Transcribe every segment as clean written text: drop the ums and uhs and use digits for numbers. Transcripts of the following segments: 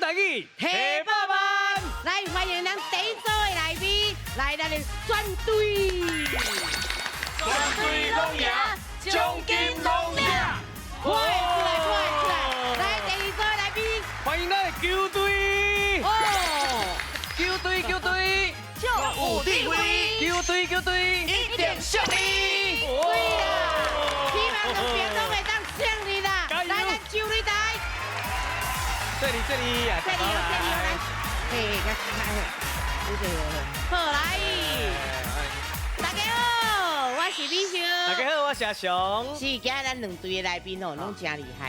台語，提百萬，來歡迎咱第一組的來賓，來咱的全隊，全隊攏贏，獎金攏領。快出來，快出來，來第二組的來賓，歡迎咱的球隊，哦，球隊球隊，就有智慧，球隊球隊，一定勝利。對啦，希望兩邊攏會當勝利啦，來咱球隊台，這裡這裡啊，這裡哦，這裡哦，來，嘿，好來，大家好，我是美秀。大家好，我是阿雄。是，今日咱兩隊的來賓哦，攏真厲害，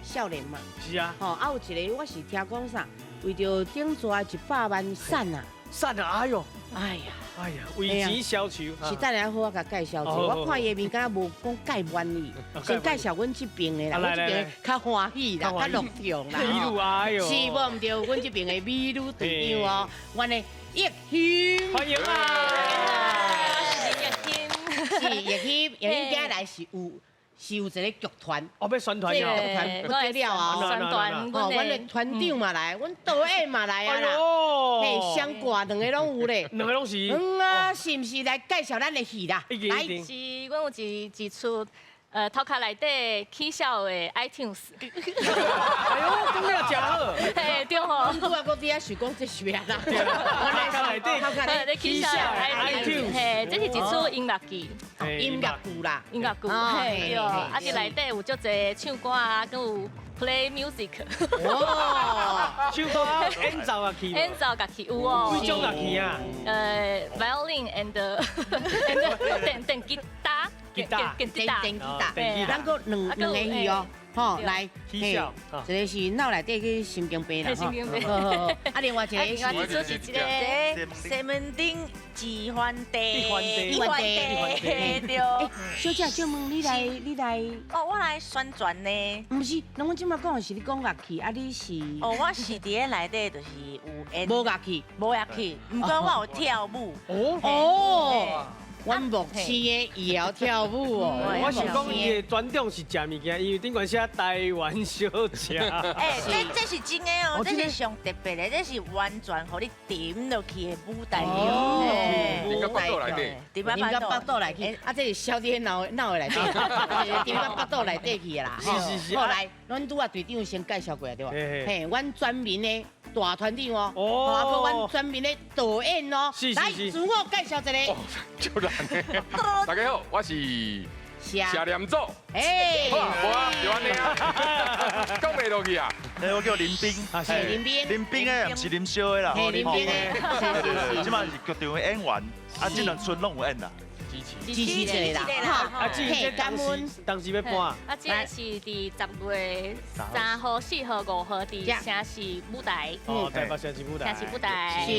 少年嘛。是啊。吼，啊有一個我是聽講啥，為著頂逝100萬散啊。散啊！哎喲，哎呀，哎呀，為錢消愁。是等下好我共介紹一下，我看伊的面敢若無講蓋滿意，先介紹阮這邊的啦，阮這邊的較歡喜啦，較樂眾啦。美女哎喲。是無毋對，阮這邊的美女隊長哦，阮的葉欣。歡迎啊！葉欣。是葉欣，葉欣今日來是有一個劇團。哦，欲宣傳這個劇團不得了啊！宣傳，哦，阮的團長嘛來，阮導演嘛來啊啦。嘿，雙掛兩個攏有咧。兩個攏是。嗯啊，是毋是來介紹咱的戲啦？來，是，阮有一齣頭殼內底起痟的 iTunes。哎喲，講了誠好。嘿，對吼。阮拄仔閣佇遐想講這是欲按怎？頭殼內底，頭殼內底起痟的 iTunes。嘿，這是一齣音樂劇。音樂劇啦。音樂劇，嘿，對。啊，佇內底有足濟唱歌啊，閣有 play music。哦，唱歌演奏樂器。演奏樂器有哦。幾種樂器啊？violin and 電吉他。吉他，電吉他，電吉他，咱閣兩個戲哦，吼，來，起痟，一個是腦內底去神經病啦，神經病，啊，另外一個是，另外一齣是這個西門町一番地，一番地，對。小姐，請問你來，你來？哦，我來宣傳呢。毋是，那阮這擺講的是你講樂器，啊，你是？哦，我是佇咧內底，就是有演。無樂器，無樂器，毋過我有跳舞。哦。哦。阮牧師的伊會曉跳舞哦。我想講伊的專長是食物件，因為頂懸寫台灣小食。欸，這是真的哦，這是上特別的，這是完全予你沉落去的舞台哦。啉到腹肚內底，啉到腹肚內去，啊，這是痟佇腦的內底，啉到腹肚內底去的啦。是是是。後來，阮拄仔隊長先介紹過對無？嘿，阮專門的大團長哦，啊，閣阮專門的導演哦，來，自我介紹一下。就難的。大家好，我是謝念祖。哎，好啊，無啊，就按呢啊，講袂落去啊。欸，我叫林斌，是林斌，林斌的，毋是林燒的啦。林斌的，對對對，這擺是劇場的演員，啊，這兩齣攏有演啦。支持支持一下啦，啊，這當時欲搬。啊，這是佇10月3號、4號、5號佇城市舞台。哦，台北城市舞台。城市舞台。是。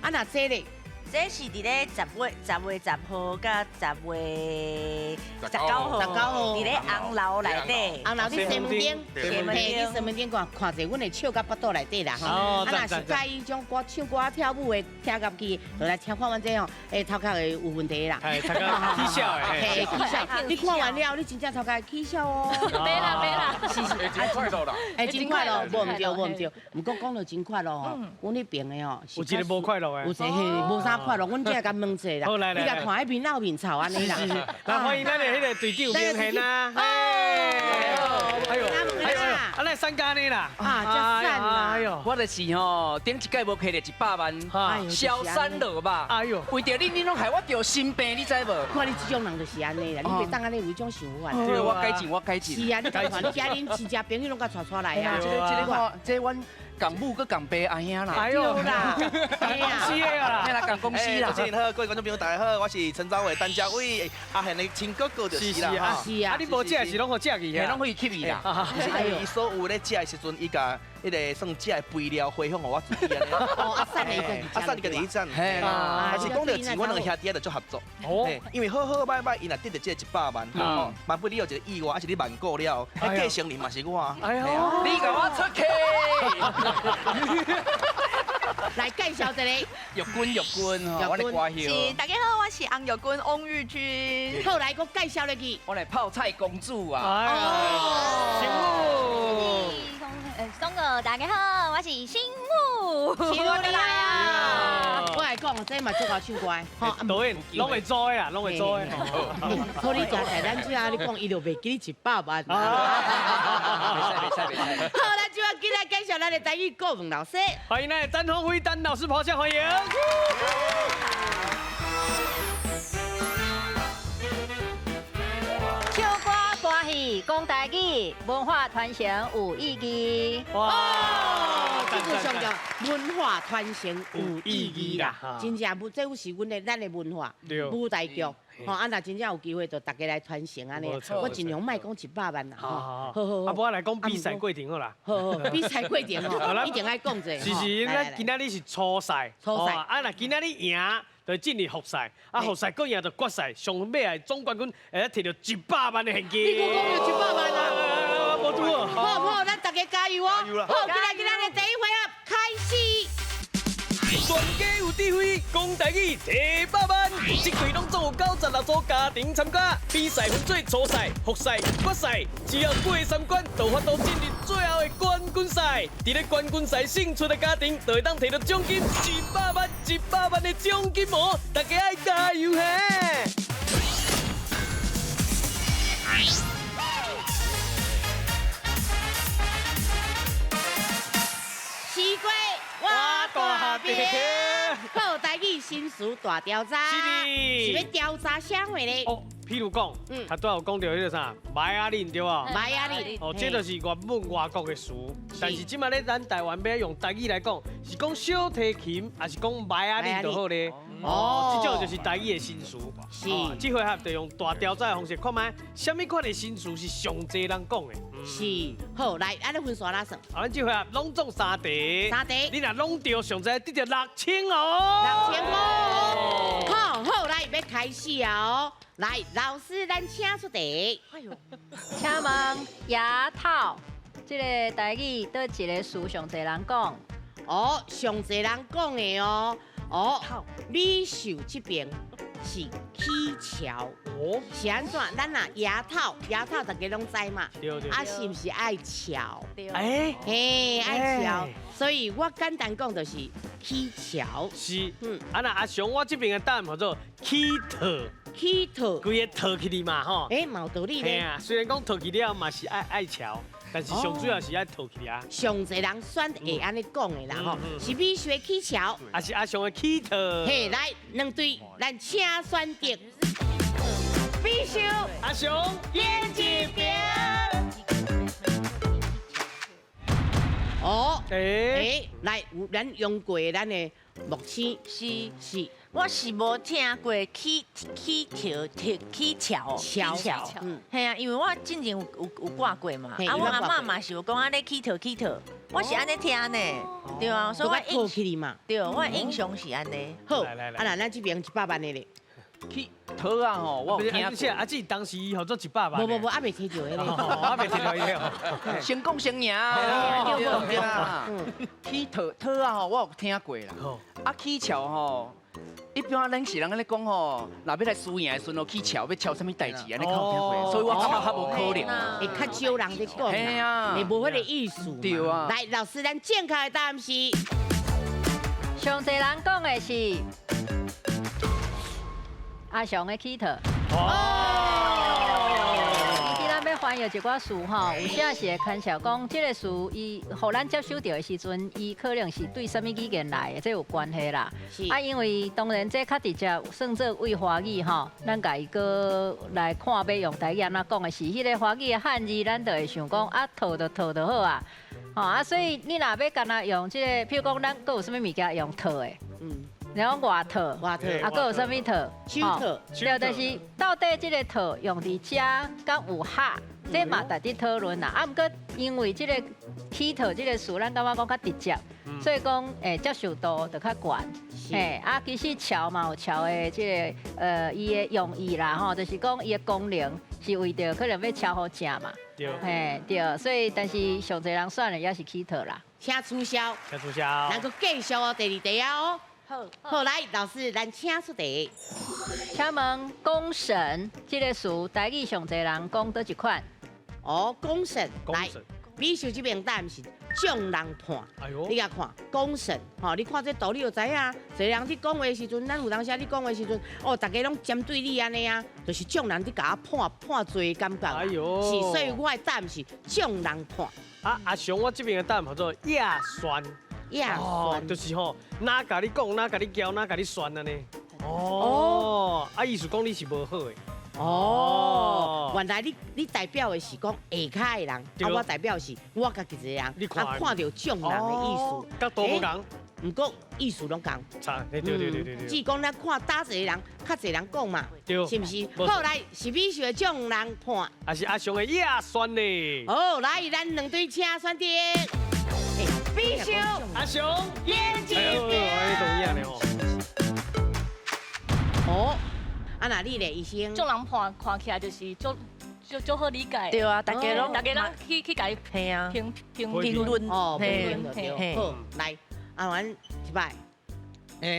啊，若這咧？這是佇咧10月10號佮10月19號，19號佇咧紅樓內底。紅樓佇西門町，嘿，佇西門町看看者，阮會笑到腹肚內底啦吼。啊，若是佮意種歌唱歌跳舞的聽樂器，就來聽看阮這吼，欸，頭殼會有問題啦。嘿，頭殼起痟的，嘿，起痟。你看完了，你真正頭殼起痟哦。袂啦袂啦，是是，會真快樂啦。會真快樂，無毋對無毋對，毋過講到真快樂吼，阮彼邊的吼，有一個無快樂的，有一個嘿，無啥快樂，阮這共問者啦，你共看彼面鬧面臭按呢啦。來歡迎咱的彼個隊長明賢啊！哎呦，哎呦，啊，來參加呢啦！啊，遮讚啦！哎呦，我就是吼，頂一屆無摕著100萬，消散落吧。哎呦，為著你，你攏害我著心病，你知無？看你這種人就是按呢啦，你袂當按呢有這種想法。對，我改進，我改進。是啊，你看，你今恁親戚朋友攏共帶出來啊。這個這個看，這阮共母閣共爸阿兄啦。哎呦啦，公司的啦，啦，共公司啦。主持人好，各位觀眾朋友大家好，我是陳昭偉、陳家偉，阿賢的親哥哥就是啦。是啊，啊你無食是攏予食去啊？攏予伊吸去啦。伊所有咧食的時陣，伊共彼个算食的肥料回向予我自己按呢。哦，阿散的家己，阿散家己去賺。嘿啦。但是講著錢，阮兩個兄弟就足合作。哦。因為好好䆀䆀，伊若得著這100萬，吼，萬不你有一個意外，還是你萬過了，繼承人嘛是我。哎呦，你共我出去！來介紹一下，玉君玉君吼，我的歌是大家好，我是翁玉君翁玉君。後來閣介紹入去，我來泡菜公主啊。哦，辛苦。松哥，大家好，我是唱你啊！我來講，這嘛足𠢕唱歌的，吼。導演，攏會做的啦，攏會做的。好，你食菜，咱這下你講，伊就袂記你100萬。袂使袂使袂使。好，咱這下緊來介紹咱的台語顧問老師。歡迎咱的詹宏輝詹老師咆哮，歡迎。唱歌歌戲講台語，文化傳承有意義。哇！這句上叫文化傳承有意義啦，真正這有是阮的咱的文化，舞台劇。吼，啊，若真正有機會，就大家來傳承按呢。我盡量莫講100萬啦。好好好。啊，無我來講比賽過程好啦。好好，比賽過程吼，一定愛講者。是是，咱今仔日是初賽。初賽。啊，若今仔日贏，就進入複賽。啊，複賽閣贏就決賽，上尾的總冠軍會使摕著100萬的現金。你閣講著100萬啊？無拄好。好好，咱大家加油哦！好，今仔今仔日第一回合開始。全家有智慧，講台語提百萬。這季攏總有96組家庭參加，比賽分做初賽、複賽、決賽，只要過三關，就有法度進入最後的冠軍賽。佇咧冠軍賽勝出的家庭，就會當提著獎金100萬、100萬的獎金哦！大家愛加油嘿！西瓜我大饼。好，台語新詞大調查，是欲調查啥貨咧？哦，譬如講，頭拄仔有講著彼個啥，麥仔恁對無？麥仔恁。哦，這就是原本外國的詞，但是這馬咧咱台灣欲用台語來講，是講小提琴，還是講麥仔恁就好咧？哦，這種就是台語的新詞。是。這回合就用大調查的方式，看覓啥物款的新詞是上濟人講的。是。好，來，按呢分數按怎算？啊，咱這回合攏總三題。三題。你若攏對，上濟得著6000哦。6000塊。好好，來，欲開始哦。來，老師，咱請出題。哎呦，請問牙套這個台語佗一个詞上濟人講？哦，上濟人講的哦。哦，美秀這邊是起橋。哦，是按怎？咱若牙套，牙套大家攏知嘛？對對。啊，是毋是愛翹？對。哎，嘿，愛翹。所以我簡單講就是起橋。是。嗯。啊，那阿雄，我這邊的答案叫做起套。起套。規个套起來嘛，吼。欸，嘛有道理咧。嘿啊，雖然講套起了嘛是愛翹，但是上主要是愛套起來。上濟人選會按呢講的啦，吼，是美秀的起橋，還是阿雄的起套？嘿，來，兩隊，咱請選擇。美秀，阿雄，演一邊。哦，欸，來，有咱用過咱的木星，是是。我是無聽過起起橋、起橋、橋橋，嘿啊，因為我之前有掛過嘛，啊，我阿嬤嘛是有講按呢起套起套，我是按呢聽呢，對啊，所以我印象嘛，對，我印象是按呢。好，啊那咱這邊100萬的咧，起套啊吼，我有聽過。啊，這當時號做100萬。無無無，還袂提著彼個，還袂提著彼個。先講先贏。對啊。起套套啊吼，我有聽過啦。啊，起橋吼。一般咱是人按呢講吼，若欲來輸贏的時陣哦，起撨欲撨啥物代誌，按呢較有聽過，所以我感覺較無可能。會較少人咧講，嘿啊，會無彼個意思。對啊。來，老師，咱正確的答案是，上濟人講的是阿雄的起套。其實咱欲翻譯一寡詞吼，有啥是會牽涉講這个詞，伊予咱接收著的時陣，伊可能是對啥物語言來的，這有關係啦。啊，因為當然這較直接算做為華語吼，咱共伊閣來看欲用台語按怎講的是，彼个華語的漢字，咱就會想講啊，套就套就好啊。吼啊，所以你若欲干焦用這個，譬如講咱閣有啥物物件用套的，然後外套，外套，啊，閣有啥物套？手套。對，但是到底這个套用佇遮，敢有合？這嘛值得討論啦。啊，毋過因為這个起套這个詞，咱感覺講較直接，所以講接受度就較懸。嘿，啊，其實撨嘛有撨的這个伊的用意啦，吼，就是講伊的功能是為著可能欲撨予食嘛。對。嘿，對，所以但是上濟人選的也是起套啦。請取消。請取消。咱閣繼續哦，第二題啊哦。好，好來，老師，咱請出題。請問“公審”這个詞，台語上濟人講佗一款？哦，公審，來，美秀這邊答案是眾人判。哎呦，你共看公審，吼，你看這圖你就知影，濟人佇講話的時陣，咱有當時佇講話的時陣，哦，逐家攏針對你按呢啊，就是眾人佇共我判判罪的感覺。哎呦，是，所以我的答案是眾人判。啊，阿雄，我這邊的答案叫做野酸。野酸，就是吼，哪共你講，哪共你教，哪共你酸按呢。哦，啊，意思講你是無好的。哦，原來你代表的是講下跤的人，啊，我代表的是我家己一個人，啊，看著眾人的意思，角度無仝，毋過意思攏仝。差，對對對對對。只講咱看焦濟人，較濟人講嘛，是毋是？好，來，是美秀的眾人判，還是阿雄的野酸呢？好，來，咱兩隊請選擇。美秀，阿雄，眼睛。哦。啊，那你咧，醫生？眾人判看起來就是足足足好理解。對啊，大家攏大家攏去共伊評評評論哦，評論對。好，來，啊，阮一擺。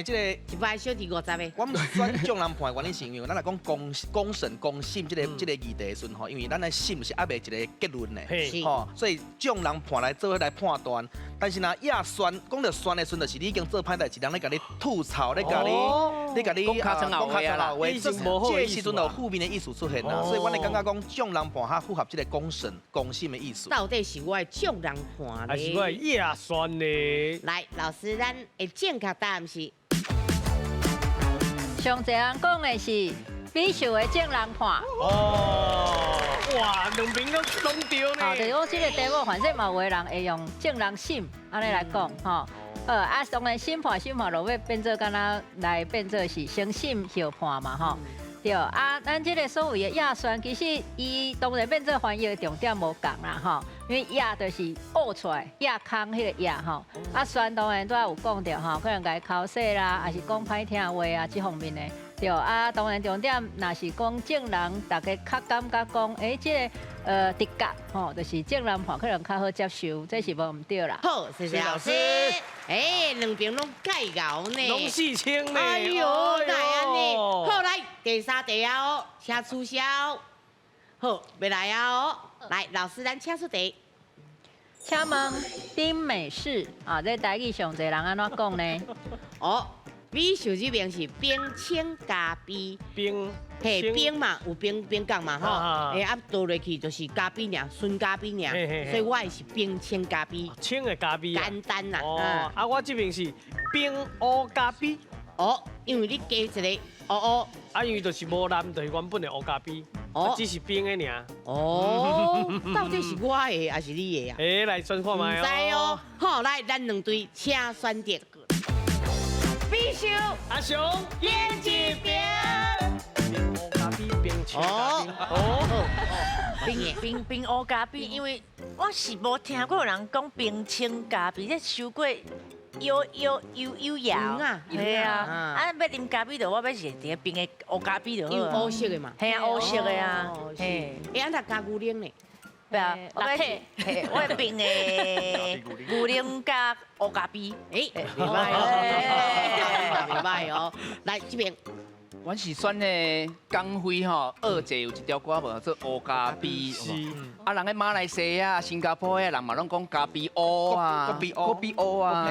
這個一擺小弟50个。我們選眾人判的原因是因為咱來講公公審公審這個議題的時陣吼，因為咱的審是猶未一個結論的，吼，所以眾人判來做伙來判斷。但是若野酸講著酸的時陣，就是你已經做歹代誌，人咧共你吐槽，咧共你，咧共你講較長講較長話，這個時陣就負面的意思出現啦。所以阮會感覺講眾人判較符合這個公審公審的意思。到底是我的眾人判還是我的野酸呢？來，老師，咱的正確答案是。上濟人講的是美秀的眾人判。哦，哇，兩邊攏對呢。哦，就是講這個題目，反正嘛有的人會用眾人審按呢來講，吼。啊，當然審判審判落尾變做敢若來變做是先審後判嘛，吼。對，啊，咱這個所謂的野酸，其實伊當然變做翻譯的重點無仝啦，吼，因為野就是挖出來，野空彼個野吼，啊酸當然拄仔有講著吼，可能共伊剾洗啦，抑是講歹聽話啊，這方面的，對，啊，當然重點若是講眾人，大家較感覺講，欸，這個直覺吼，就是眾人判可能較好接受，這是無毋對啦。好，謝謝老師。欸，兩邊攏蓋𠢕呢，攏四清呢。哎喲，哪會按呢？好，來第三題啊哦，請取消。好，欲來啊哦，來，老師，咱請出題。請問冰美式啊，這台語上濟人按怎講呢？哦，美秀這邊是冰清咖啡。冰，嘿，冰嘛，有冰冰感嘛吼。欸，啊倒落去就是咖啡爾，純咖啡爾，所以我的是冰清咖啡。清的咖啡。簡單啦。哦，啊，我這邊是冰烏咖啡。哦，因為你加一個烏烏。啊，因為就是無藍，就是原本的烏咖啡。哦，只是冰的爾。哦，到底是我的還是你的啊？欸，來選看覓毋知哦。好，來，咱兩隊請選擇。美秀，阿雄，眼一邊。冰烏咖啡，冰清咖啡。哦，冰冰冰烏咖啡，因為我是無聽過有人講冰清咖啡，這傷過有有有有搖啊，對啊，啊欲啉咖啡就我欲是佇冰的烏咖啡就好。有烏色的嘛？嘿啊，烏色的啊。嘿，欸，啊若加牛奶呢？對啊，我會冰的牛奶加烏咖啡。欸，袂䆀哦，袂䆀哦。來這邊，阮是選彼个港輝吼，二姐有一條歌無做烏咖啡。是。啊，人咧馬來西亞、新加坡的人嘛，攏講咖啡烏啊，咖啡烏，咖啡烏啊。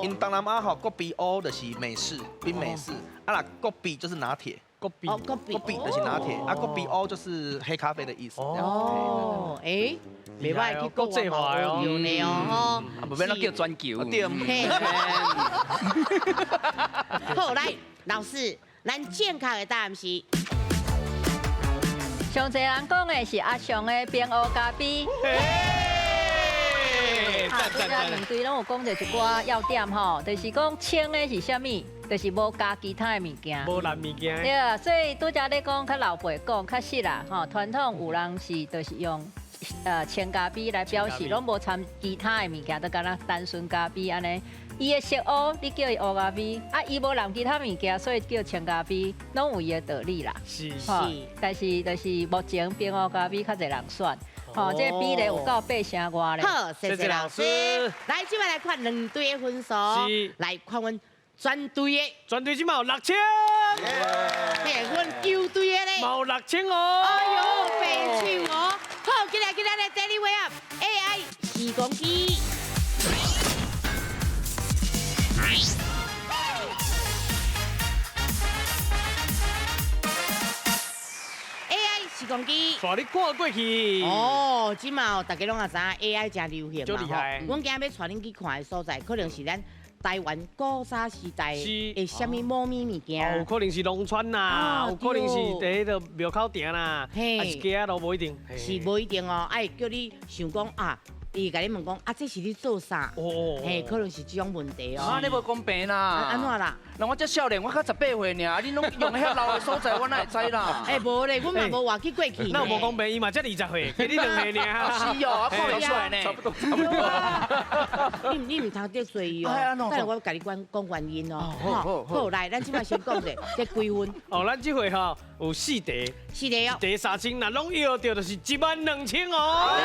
𪜶東南亞吼，咖啡烏就是美式，冰美式。啊，若咖啡就是拿鐵。咖啡，咖啡就是拿鐵，啊，咖啡烏就是黑咖啡的意思。哦，欸，袂䆀去國際化哦，有呢哦，啊，無免攏叫全球。對。好，來，老師，咱正確的答案是。上濟人講的是阿雄的冰烏咖啡。啊，拄才兩隊攏有講著一寡要點吼，就是講清的是啥物？就是無加其他的物件，無藍物件。對啊，所以拄才咧講，較老輩講，確實啦，吼，傳統有人是就是用清咖啡來表示，攏無摻其他的物件，就敢若單純咖啡按呢。伊的色烏，你叫伊烏咖啡，啊，伊無淋其他物件，所以叫清咖啡，攏有伊的道理啦。是是，但是就是目前冰烏咖啡較濟人選，吼，這個比例有夠8成外咧。好，謝謝老師。來，這擺來看兩隊的分數，來看阮全隊的，全隊這馬有6000，嘿，阮球隊的咧，嘛有6000哦。哎喲，白手哦。好，今日今日的第二位啊，AI 光机。AI 时光机，带你看过去。哦，这马哦，大家拢也知影 AI 真流行嘛足厉害。阮今日欲带恁去看的所在，可能是咱台湾古早时代的啥物某物物件。哦，有可能是农村啦，有可能是伫彼个庙口埕啦，还是街仔路无一定。是无一定哦，爱叫你想讲啊。伊共你问讲啊，这是咧做啥？哦，嘿，可能是这种问题哦。啊，你无公平啦！按怎啦？那我这少年，我才18岁尔，你拢用遐老的所在，我哪会知啦？欸，无咧，阮嘛无活去过去。那无公平，伊嘛才20岁，加你2岁尔。是哦，看袂出来呢。差不多，差不多。你毋通得罪伊哦。等下我共你讲讲原因哦。好，好，来，咱这摆先讲者，这几分？哦，咱这回吼有4题。4题哦。题3000，若拢摇著就是12000哦。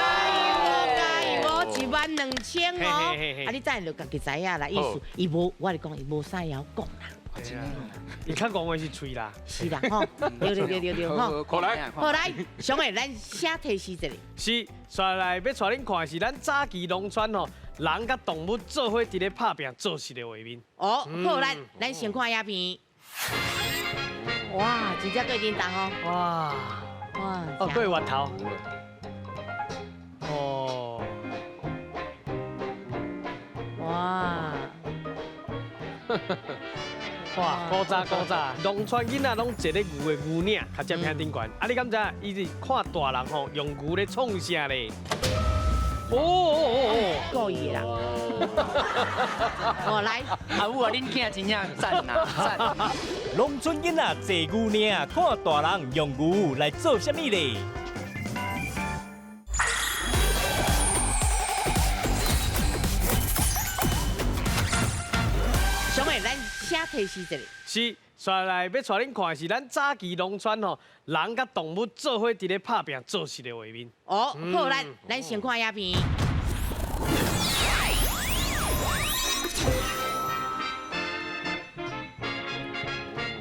加油哦！12000哦！啊，你等下就家己知影啦，意思伊无，我咧讲伊无啥会晓讲啦。伊较讲话是喙啦。是啦，吼，对对对对对，吼。好来，好来，上个咱写提示一下。是，煞来欲带恁看的是咱早期农村吼，人佮动物做伙伫咧拍拚做事的画面。哦，好，咱先看影片。哇，真正过叮当哦。哇哇，哦，过月头。哦。哇！哇，古早古早，农村囡仔拢坐咧牛的牛岭，较这片顶悬。啊，你敢知影？伊是看大人吼用牛咧创啥咧？哦哦哦哦，故意啦！哦，来，阿母啊，恁囝真正赞啊赞！农村囡仔坐牛岭，看大人用牛来做啥物咧？写提示一下。是，煞来欲带恁看的是咱早期农村吼，人佮动物做伙伫咧拍拚做事的画面。哦，好，咱先看影片。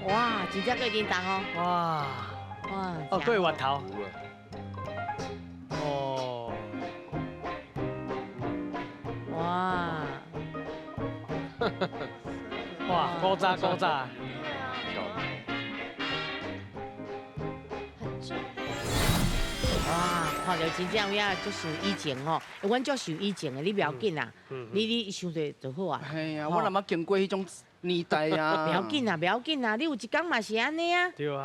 哇，真正过叮当哦。哇哇，哦，过月头。哦。哇。哇，古早古早。哇，看到真正有影足像以前吼，阮足像以前的，你不要紧啦，你想者就好啊。嘿啊，我若捌经过彼种年代啊。不要紧啊，不要紧啊，你有一工嘛是按呢啊。对啊。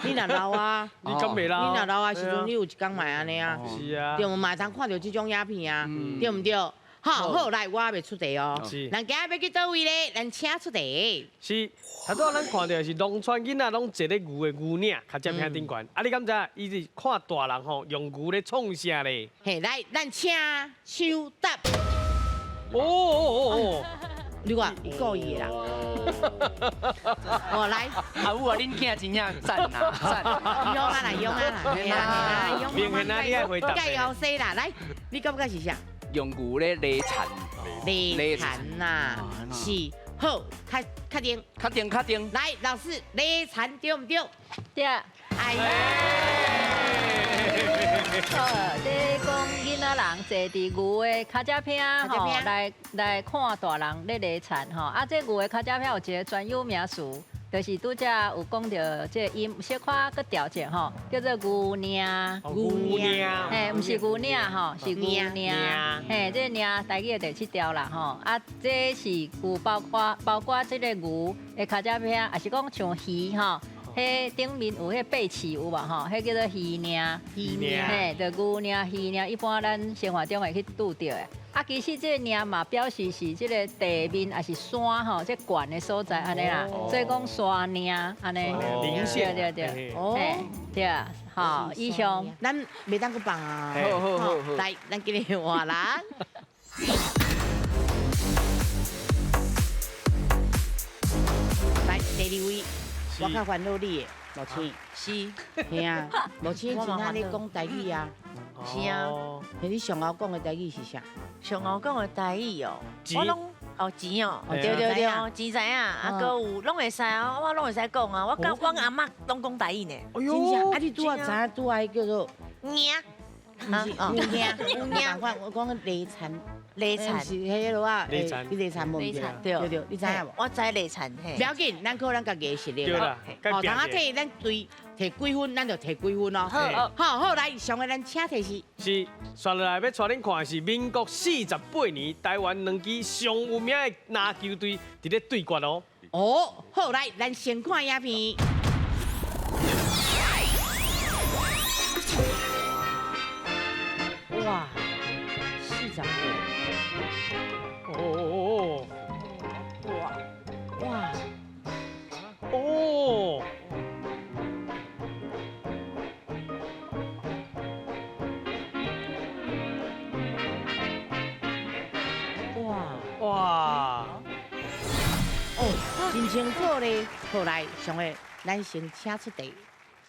你若老啊？你敢袂老？你若老啊时阵，你有一工嘛按呢啊。是啊。对，嘛会通看到这种影片啊，对毋对？好，好，来，我还袂出题哦。是。咱今日欲去佗位咧？咱请出题。是，头拄仔咱看到的是农村囡仔拢坐咧牛的牛岭，较这片顶悬。啊，你敢知影？伊是看大人吼用牛咧创啥咧？嘿，来，咱请抢答。哦哦哦哦！你看，伊故意的啦。哦，来。阿母啊，恁囝真正赞啊赞！勇啊啦，勇啊啦，嘿啦，勇。明显啊，你爱回答。加油，说啦，来，你感觉是啥？用牛咧犁田，犁田呐，是好，确定，确定，确定。来，老师，犁田对毋对？对。哎呀，好，这讲囡仔人坐伫牛的跤车片吼，来看大人咧犁田吼。啊，这牛的跤车片有一个专有名词。就是拄才有讲到这音小可阁调者吼，叫做牛岭。牛岭，嘿，毋是牛岭吼，是牛岭。嘿，这岭台语的第7条啦吼。啊，这是有包括这个牛的跤车片，也是讲像鱼吼，彼顶面有彼背刺有无吼？彼叫做鱼岭。鱼岭。嘿，就牛岭、鱼岭，一般咱生活中会去拄著的。啊，其实这个岭嘛，表示是这个地面，也是山吼，这悬的所在按呢啦，所以讲山岭按呢。林线。对对对。哦。对啊，好，以上。咱袂当阁放啊。好好好。来，咱今日换人。来，第二位，我较烦恼你的，无青。是。嘿啊，无青，今仔咧讲台语啊。是啊，你上后讲的台语是啥？上后讲的台语哦，我拢哦钱哦，对对对，钱知影，啊，阁有拢会使啊，我拢会使讲啊，我佮阮阿嬷拢讲台语呢。哎呦，啊你拄仔知影拄仔叫做赢。毋是牛岭，牛岭，我讲犁田，犁田是彼个啊，犁田你犁田无？对对对，你知影无？我知犁田嘿。不要紧，咱靠咱家己的实力对啦哦，通啊摕咱队摕几分，咱就摕几分哦。好，好，好来，上个咱请提示。是，刷落来欲带恁看的是民国48年台湾两支上有名的篮球队伫咧对决哦。哦，好，来，咱先看影片。哇，48。哦哦哦，哇哇，哦。哇哇！哦，真清楚咧。好来，上个咱先请出题。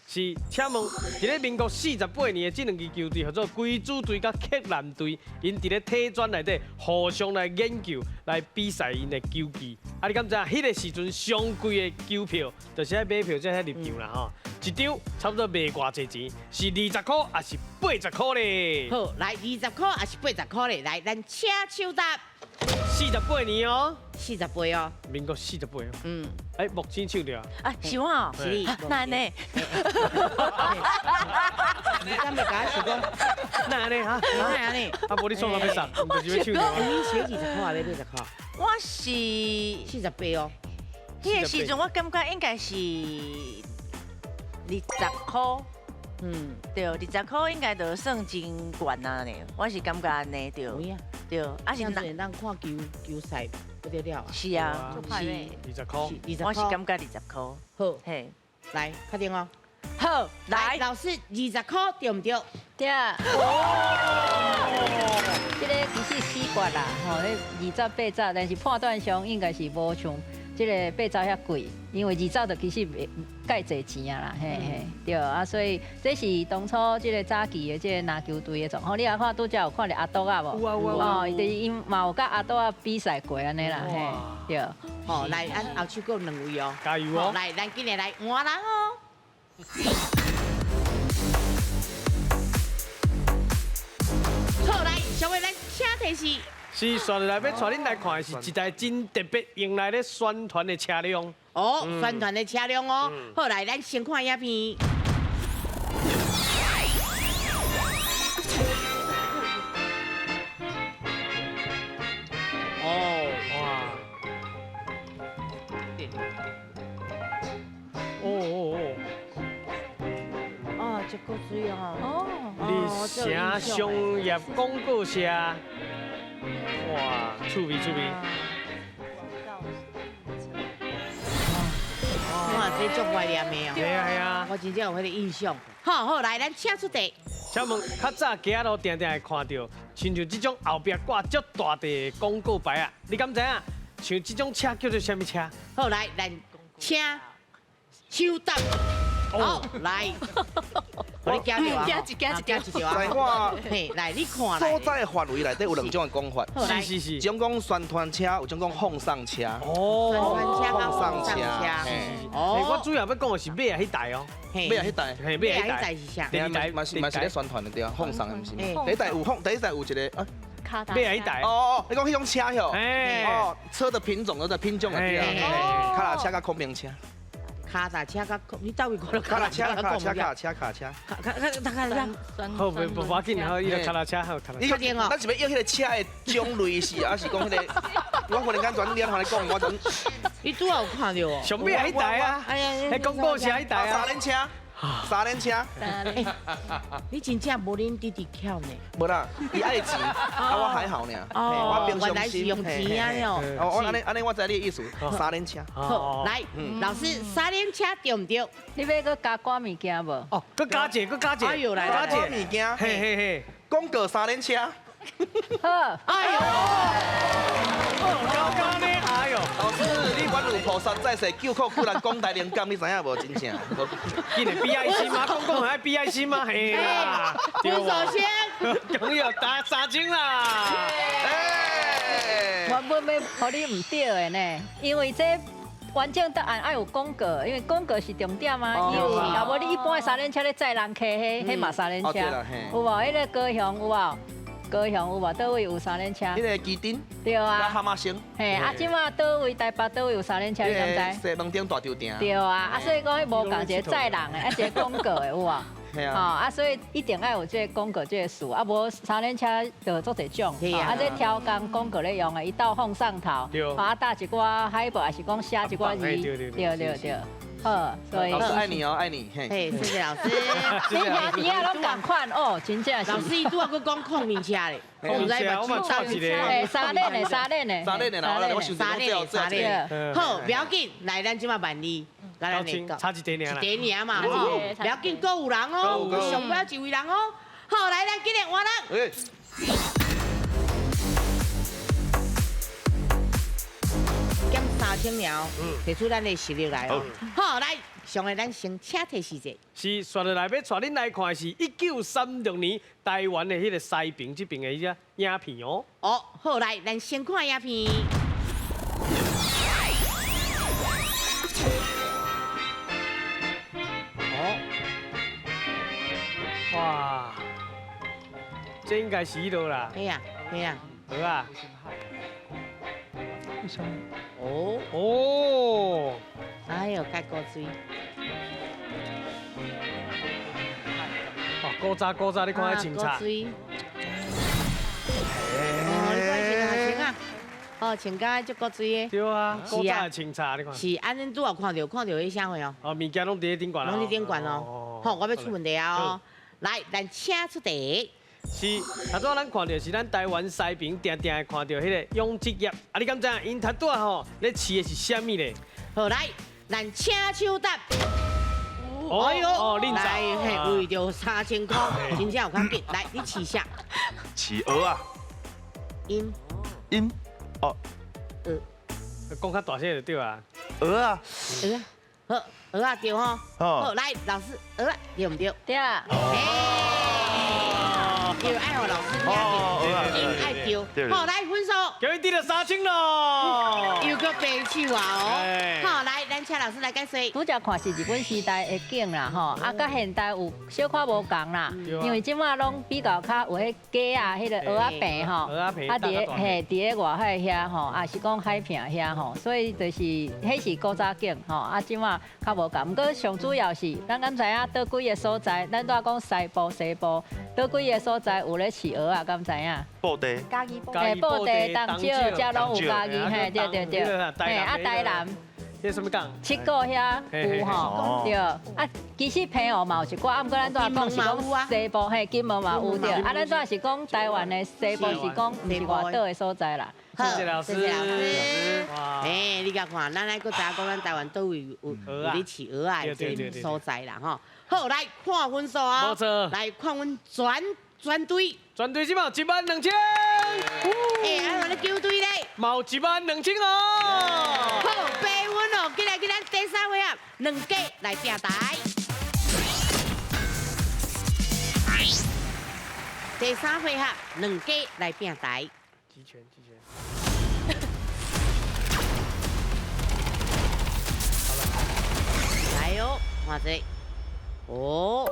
是，请问，伫咧民国48年的这两支球队，叫做龟主队佮克南队，𪜶伫咧体专内底互相来研究、来比赛𪜶的球技。啊，你敢知影？彼个时阵上贵的球票，就是爱买票才会入场啦吼。一张差不多卖偌济钱，是20箍抑是80箍咧？好，来20箍抑是80箍咧？来，咱请手答。48年哦。48哦。民国48哦。嗯。哎，木星唱著啊。啊，是我哦。是你。哪呢？你敢袂共我想讲？哪呢？哈？哪呢？啊，无你创啥欲杀？就是欲唱著。你是20箍还是80箍？我是48哦。彼个时阵我感觉应该是20箍。嗯，对，20箍应该就算真悬啊呢，我是感觉按呢，对。对，啊是咱咱看球赛不得了啊。是啊，是20箍，我是感觉20箍。好，嘿，来，确定哦。好，来，老师20箍对毋对？对。这个其实死决啦，吼，彼20、80，但是判断上应该是无像这个80遐贵，因为20就其实袂盖济钱啊啦，嘿嘿，对啊，所以这是当初这个早期的这个篮球队的状况。你也看拄才有看著阿多仔无？有啊有啊。哦，就是𪜶嘛有佮阿多仔比赛过按呢啦，嘿，对。好，来，咱后手阁有两位哦，加油哦！来，咱今日来换人哦。好，来，小伟，咱请提示。是，刷落来欲带恁来看的是一台真特别用来咧宣传的车辆。哦，宣传的车辆哦。好，来，咱先看影片。哦，哇！哦哦哦！哦，这够水哦。哦。日城商业广告社。哇，趣味趣味！哇，这足怀念的哦。对啊对啊，我真正有彼个印象。好好，来，咱请出题。请问，较早街仔路定定会看到，亲像这种后壁挂足大块的广告牌啊，你敢知影？像这种车叫做啥物车？好，来，咱请手答。好，来。你惊著啊！惊一惊一惊一条啊！我嘿，来你看。所在的范围内底有两种的讲法，是是是，一种讲宣传车，有一种讲放送车。哦，宣传车放送车。是是是。我主要欲讲的是尾仔彼台哦，尾仔彼台，嘿，尾仔彼台是啥？第一台嘛是嘛是咧宣传的对啊，放送的毋是。第一台有放，第一台有一个啊。尾仔彼台。哦哦，你讲彼种车哟？哦，车的品种都在品种啊，对啊，脚踏车佮孔明车。脚踏车佮你倒位过来？脚踏车、脚踏车、脚踏车、卡卡卡卡卡。好，无无要紧，好，伊个脚踏车好，脚踏车。你确定哦？咱是欲要彼个车的种类是，还是讲彼个？我忽然间转脸同你讲，我转。你拄仔有看著哦？上尾彼台啊！哎呀，彼广告是彼台啊。三轮车。三轮车，你真正无恁弟弟巧呢？无啦，伊爱钱，啊我还好呢。哦，我原来是用钱啊哟。哦，我按呢按呢，我知你的意思。三轮车。好，来，老师，三轮车对毋对？你欲阁加挂物件无？哦，阁加一个，阁加一个。哎呦，来加一个物件。嘿嘿嘿，广告三轮车。好。哎呦。高高呢，哎呦，老师，你原有菩萨在世，救苦救难广大灵感，你知影无？真正。紧来比爱心吗？讲讲还比爱心吗？嘿啦，吴首先，终于要打3000啦！我本欲予你毋对的呢，因为这完整答案愛有廣告，因為廣告是重點啊。伊有，啊無你一般的三輪車咧載人客，彼彼嘛三輪車，有無？彼個高雄有無？高雄有無？佗位有三輪車？彼個旗津。對啊。哈馬星。嘿，啊，這馬佗位台北佗位有三輪車，你敢知？西門町大稻埕。對啊，啊，所以講彼無仝一個載人的，啊一個廣告的有無？啊，啊，所以一定愛有這個廣告這個詞，啊，無三輪車就足濟種，啊，這挑工廣告咧用的，伊鬥放上頭，啊，打一寡海報，抑是講寫一寡字，對對對，好，所以老師愛你哦，愛你，嘿，謝謝老師。你兄弟仔攏仝款哦，真正是。老師伊拄仔閣講控面車咧，我毋知目睭差一個。嘿，三輪的，三輪的，三輪的啦，我想三輪的，三輪。好，不要緊，來，咱這馬萬里。差一點爾，一點爾嘛，吼，不要緊，閣有人哦，上尾一位人哦，好，來，咱今日換人。減3000了，提出咱的實力來哦。好，來，上個咱先請提示者。是，紲落來欲帶恁來看的是1936年台灣的彼個西平這邊的彼隻影片哦。哦，好，來，咱先看影片。哇，這應該是彼落啦。嘿啊，嘿啊。好啊。哦哦。哎呦，蓋古錐。哇，古早古早，你看彼清茶。古錐。哦，你看穿啊穿啊，哦，穿甲足古錐的。對啊，古早的清茶，你看。是，按呢拄仔看著看著彼啥貨哦。哦，物件攏佇咧頂懸。攏佇頂懸哦。好，我欲出問題啊哦。來，咱請出題。是，頭拄仔咱看著是咱台灣西平定定會看著彼個養殖業，啊，你敢知影𪜶頭拄仔吼咧飼的是啥物咧？好，來，咱請手答。哎呦，哦，來，嘿，為著3000塊，真正有較緊。來，你飼啥？飼蚵仔。音。音。哦。蚵。講較大聲就對啊。蚵仔。蚵仔。好，蚵仔對吼。好，來，老師，蚵仔對毋對？對啊。因為愛予老師聽著，音愛對。好，來分數。叫伊得著3000咯。又閣白手啊哦。好，來，咱請老師來解說。拄才看是日本時代的景啦，吼，啊，佮現代有小可無仝啦，因為這馬攏比較較有彼雞仔，彼個蚵仔棚吼，啊，佇咧嘿，佇咧外海遐吼，啊是講海坪遐吼，所以就是彼是古早景吼，啊，這馬較無仝。毋過上主要是，咱敢知影佗幾个所在，咱拄仔講西部、西部，佗幾个所在有咧飼蚵仔，敢知影？布袋。嘉義布袋、東石，遮攏有嘉義，嘿，對對對，嘿，啊，台南。彼啥物港？七股遐有吼，對。啊，其實澎湖嘛有一寡，啊，毋過咱拄仔講是講西部，嘿，金門嘛有對。啊，咱拄仔是講台灣的西部是講毋是外島的所在啦。好，謝謝老師。謝謝老師。哎，你共看，咱愛閣知影講咱台灣佗位有咧飼蚵仔的這個所在啦，吼。好，來看分數啊。無錯。來看阮全隊。全隊這馬12000。哎，啊，咱球隊咧？嘛有12000哦。好，八分哦，過來，咱第三回合兩家來拼台。第三回合兩家來拼台。集權，集權。好了，來哦，看這，哦，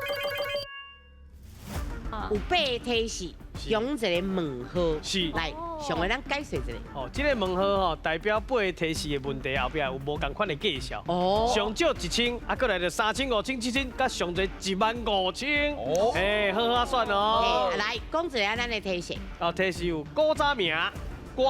有八個提示，用一個問號，是，來，上個咱解釋一下。哦，這個問號吼，代表八個提示的問題後壁有無仝款的介紹。哦。上少1000，啊，閣來就3000、5000、7000，佮上濟15000。哦。哎，好好算哦。來，講一下咱的提示。哦，提示有古早名、歌、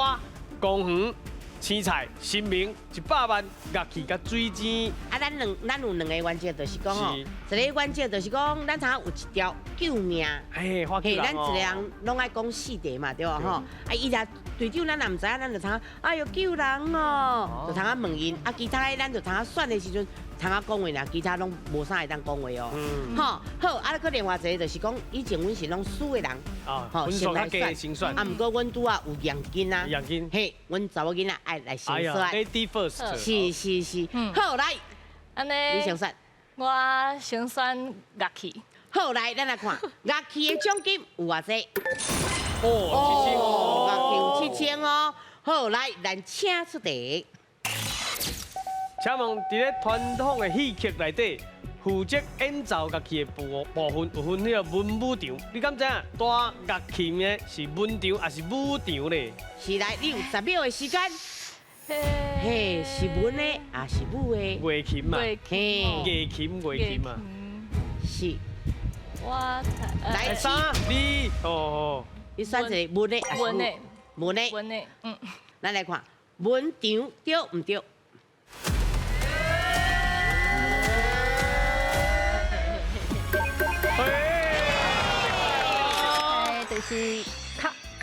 公園、青菜、神明、100萬、樂器佮水井。啊，咱有兩個原則，就是講哦，一個原則就是講，咱通有一條救命。嘿，嘿，咱一個人攏愛講四題嘛，對無吼？啊，伊若隊長咱也毋知影，咱就通哎喲救人哦，就通啊問𪜶。啊，其他的咱就通啊選的時陣，通啊講話爾，其他攏無啥會當講話哦。吼，好，啊，閣另外一個就是講，以前阮是攏輸的人，吼，先來選。啊，毋過阮拄仔有現金啊，現金。嘿，阮查某囡仔愛來先選。 Lady first。是是是，好，來，按呢，你先選。我先選樂器。好，來，咱來看樂器的獎金有偌濟？哦，樂器有7000哦。好，來，咱請出題。请问伫咧传统的戏曲内底，负责演奏乐器的部分有分彼个文武场，你敢知影弹乐琴的是文场抑是武场咧？是来，你有10秒的时间。嘿，是文的还是武的？乐琴嘛，嘿，乐琴乐琴嘛，是。我来3、2，哦，你选一个文的还是文的？文的，文的，嗯。咱来看文场对毋对？就是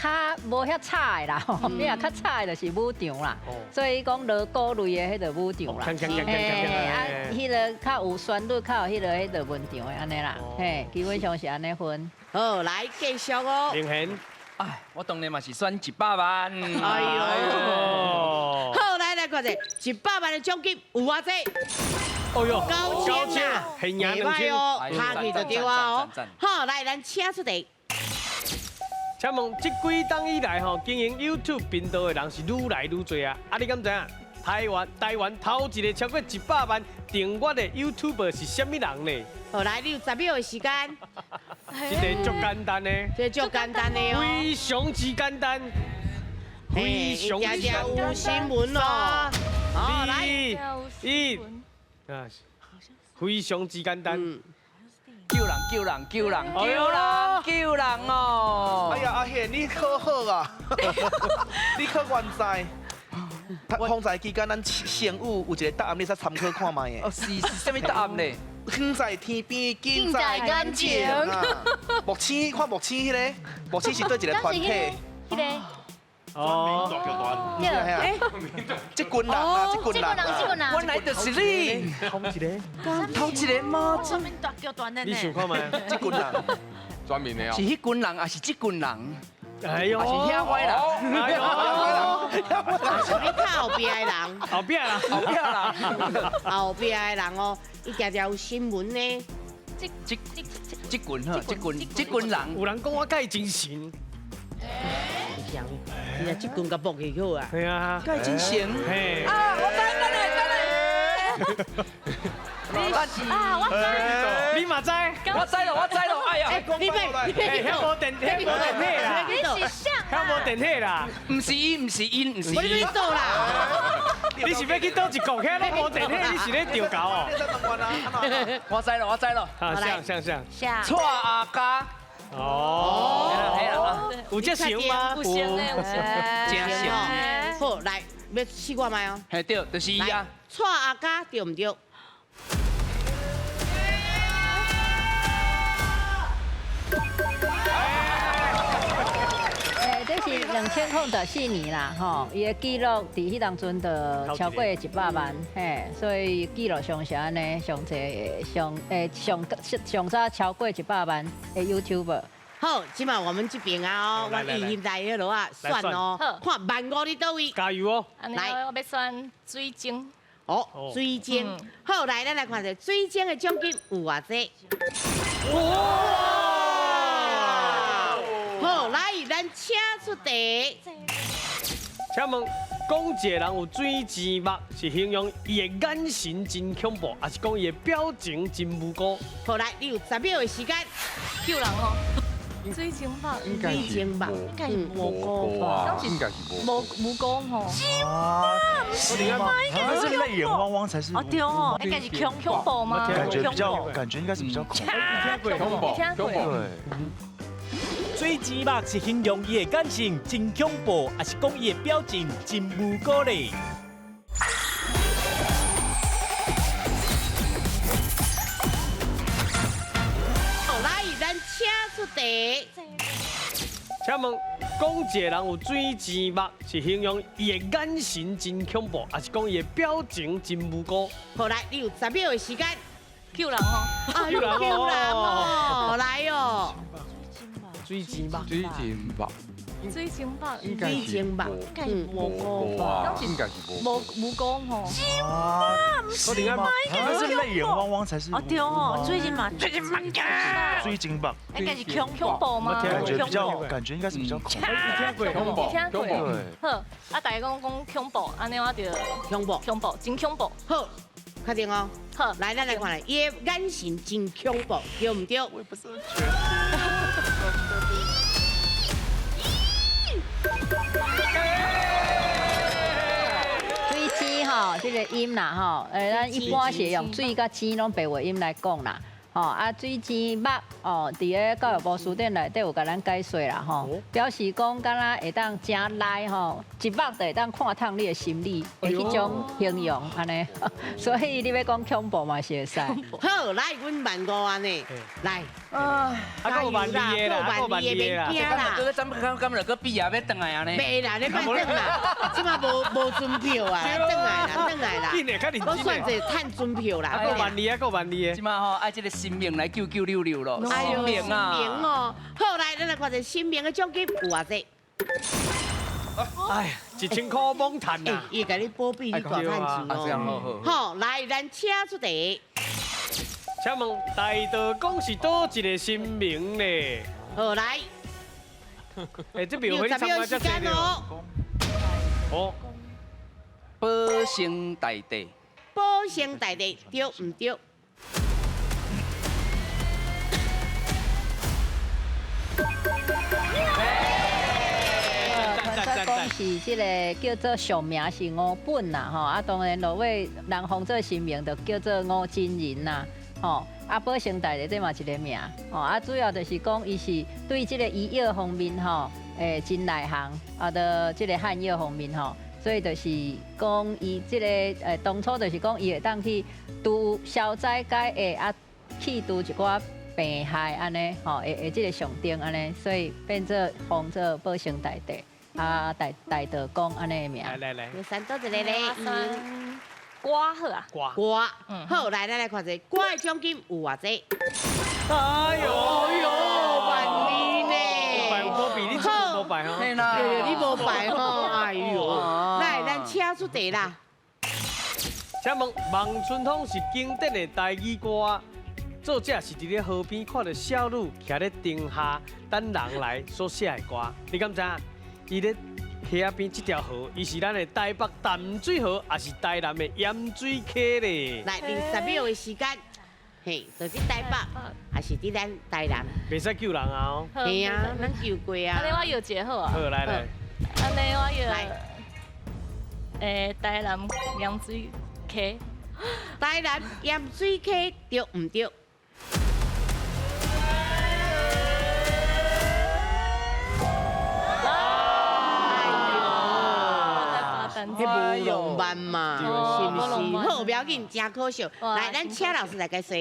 较无遐吵的啦，你若较吵的就是武场啦，所以讲锣鼓类的彼个武场啦，嘿，啊，彼个较有旋律，较有彼个文场的按呢啦，嘿，基本上是按呢分。好，来继续哦。明贤，哎，我当然嘛是选100万。哎呦，好，来来看者，100万的奖金有偌济？哦哟9000啊，现赢2000哦，下去就对啊哦。好，来，咱请出题。请问这几冬以来吼，经营 YouTube 频道的人是愈来愈多啊！啊，你敢知影？台湾头一个超过100万订阅的 YouTuber 是啥物人呢？好，来，你有10秒的时间。这个足简单的，这足简单的哦，非常之简单，非常之简单。有新闻哦。3、2、1，啊，非常之简单。救人！救人！救人！救人！救人哦！哎呀，阿贤，你可好啊？你可原在？风灾期间，咱圣武有一个答案，你使参考看觅的。哦，是啥物答案呢？远在天边，近在眼前啊！木星看木星彼个，木星是对一个团体。彼个。哦，对，哎，这群人啊，这群人，这群人，原来就是你，头一个，头一个吗？专门大叫团的呢？你想看觅？这群人，专门的哦，是彼群人，还是这群人？哎呦，还是遐歪人？哎呦，是你较后壁的人，后壁啦，后壁人，后壁的人哦，伊常常有新闻呢。这这群哈，这群人，有人讲我佮伊真神。你啊，这群甲剥去好啊！系啊，佮真神。啊，我知，等下，等下。啊，我知。你嘛知？我知了，我知了。哎呀，你别，遐无电，遐无电火啦。你是谁？遐无电火啦。毋是伊，毋是伊，毋是伊。我去倒啦。你是欲去佗一国？遐拢无电火，你是咧钓狗哦？我知了，我知了。啊，像像像。像。蔡阿嘉。哦，有这想吗？有想的，有想，真想。好，来，欲试看觅哦。嘿，对，就是伊啊。蔡阿嘉对毋对？哎，这是2014年啦，吼，伊的记录伫彼当阵就超过100万，嘿，所以记录上是按呢，上济上诶上上早超过100万的 YouTuber。好，这马我们这边啊，哦，我一入来彼落啊，选哦，看万五伫佗位？加油哦！来，我欲选水晶。哦，水晶。好，来，咱来看下水晶的奖金有偌济？哇！好，来，咱请出题。请问，讲一个人有水晶目，是形容伊的眼神真恐怖，还是讲伊的表情真无辜？好，来，你有10秒的时间。救人哦。水晶目，应该是应该是无辜吧？应该是无无辜吼。是吗？那是泪眼汪汪才是。哦对哦，应该是恐怖吗？感觉比较，感觉应该是比较恐怖。恐怖，恐怖。水晶目是形容伊的眼神真恐怖，还是讲伊的表情真无辜咧？好，来，咱请出题。请问，讲一个人有水晶目，是形容伊的眼神真恐怖，还是讲伊的表情真无辜？好，来，你有10秒的时间。救人哦！救人哦！来哦！水晶目，水晶目，水晶目，水晶目，应该是无辜吧？应该是无无辜吼。是吗？不是吗？应该是泪眼汪汪才是。哦对哦，水晶目，水晶目，水晶目，应该是恐怖吗？感觉比较，感觉应该是比较恐怖。恐怖，听过。好，啊，大家讲讲恐怖，按呢我就恐怖，恐怖，真恐怖。好，确定哦。好，来，咱来看咧，伊的眼神真恐怖，对毋对？我也不是很确定。水星吼，这个音啦吼，咱一般是用水佮星拢白话音来讲啦。吼啊，水星目哦，伫咧教育部辞典内底有共咱解说啦吼，表示讲敢若会当诚内吼，一目就会当看透你的心理的彼种形容按呢，所以你欲讲恐怖嘛是会使。好，来，阮万五按呢，来，啊，够万二的啦，够万二的啦。惊啦！哥，咱们刚刚就阁比啊，欲转来啊呢？袂啦，你莫转啦，这马无阵票啊，转来啦，转来啦。我算者趁阵票啦。够万二啊，够万二的。这马吼爱这个生命来救救溜溜咯。哎呦，生命哦！好，来，咱来看一下生命的奖金有偌济。哎呀，1000箍猛趁啊！伊共你保庇你大趁钱哦。好，来，咱请出题。请问大道公是佗一个神明呢？好，来。哎，这庙会参加遮济哦。哦，保生大帝。保生大帝对毋对？讲是这个叫做俗名是吴本啦，吼啊，当然落尾人封做神明，就叫做吴真人啦，吼啊，保生大帝这嘛一个名，吼啊，主要就是讲伊是对这个医药方面吼，真内行，啊，就这个汉药方面吼，所以就是讲伊这个当初就是讲伊会当去除消灾解厄啊，去除一寡病害按呢，吼，会这个上顶按呢，所以变做封做保生大帝。啊，大道公按呢名。来来来，三多一个咧，歌好啊，歌，歌，好，来，咱来看一下歌的奖金有偌济？哎呦呦，万二呢？无拜无比你无拜吼，对，你无拜吼，哎呦，来，咱请出题啦。请问望春风是经典的台语歌，作者是伫咧河边看著少女徛咧灯下等人来所写的歌，你敢知影？伊咧溪仔边这条河，伊是咱的台北淡水河，抑是台南的盐水溪咧？来，20秒的时间，嘿，就伫台北，抑是伫咱台南？袂使救人啊！嘿啊，咱救过啊。按呢我摇一个好啊。好，来来。按呢我摇。台南盐水溪。台南盐水溪对毋对？彼无浪漫嘛，是毋是？好，不要紧，真可惜。来，咱请老师来解说。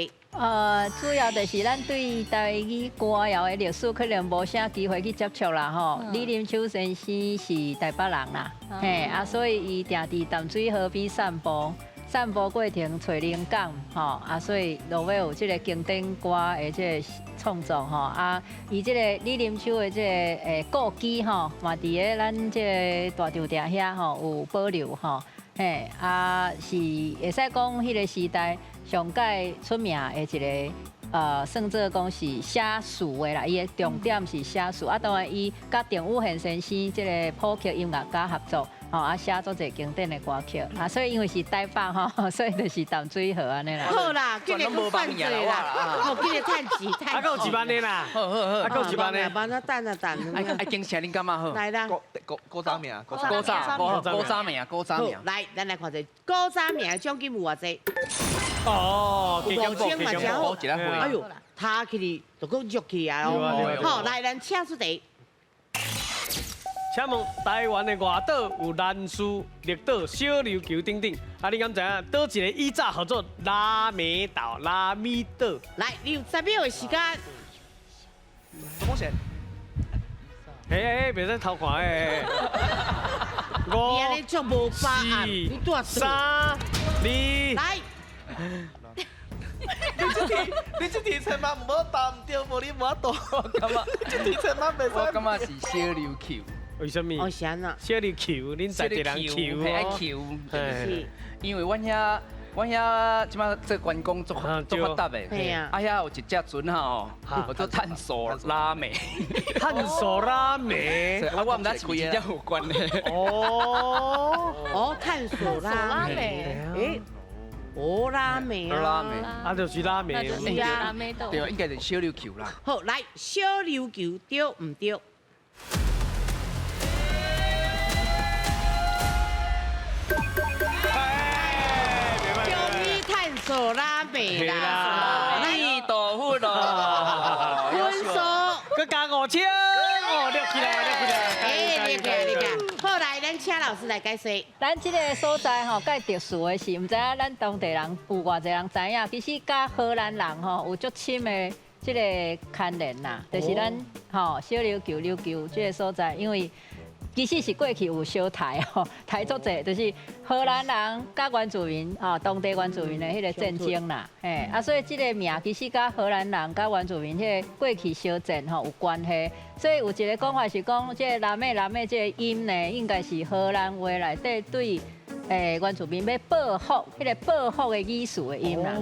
主要就是咱对台语歌谣的历史可能无啥机会去接触啦吼。李林秋先生是台北人啦，嘿啊，所以伊定伫淡水河边散步，散步过程揣灵感吼啊，所以落尾有这个经典歌的这个创作吼啊，伊这个李林秋的这个故居吼，嘛伫咧咱这个大稻埕遐吼有保留吼，嘿啊是会使讲彼个时代上盖出名的一个算做讲是写词的啦，伊的重点是写词啊，当然伊佮邓武贤先生这个谱曲音乐家合作。吼啊，写足济经典的歌曲啊，所以因为是台北吼，所以就是淡水河按呢啦。好啦，今日阁算济啦，好，今日趁钱趁钱。啊，阁有一万的啦，好好好，啊，阁有一万的。万啊，等啊等。爱敬请恁感觉好。来啦。古早名，古早，古早名，古早名。来，咱来看一下古早名的奖金有偌济？哦，5000嘛真好。哎呦，他起哩就阁弱起啊！好，来，咱请出题。请问台湾的外岛有兰屿、绿岛、小琉球等等，啊，你敢知影佗一个以早号做拉美岛、拉米岛？来，你有10秒的时间。什么线？哎哎，袂使偷看哎！五、四、三、二，来。你这你這題千萬唔好答毋對，無你無法度。我感覺這題千萬袂使。我感覺是小琉球。為什麼？哦，是按怎？小琉球，恁在地人球，係愛球，是。因為阮遐。阮遐這擺做觀光足足發達的，啊遐有一隻船吼，叫做探索拉美，探索拉美，啊我毋知是毋是真有關係。哦，哦，探索拉美，欸，哦拉美啊，拉美，啊就是拉美，是啊，對，應該是小琉球啦。好，來小琉球對毋對？索拉美啦，阿弥陀佛咯，分数，閣加5000，哦，掠起來，掠起來，哎，掠起來，掠起來。好，來，咱請老師來解釋。咱這个所在吼，較特殊的是，毋知影咱當地人有偌濟人知影，其實佮荷蘭人吼有足深的這个牽連啦，就是咱吼小琉球琉球這个所在，因為。其實是過去有相刣吼，刣足濟，就是荷蘭人佮原住民吼，當地原住民的彼个戰爭啦，嘿，啊，所以這个名其實佮荷蘭人佮原住民彼个過去相戰吼有關係，所以有一个講法是講，這个拉美拉美這个音呢，應該是荷蘭話內底對原住民欲報復，彼个報復的意思的音啦，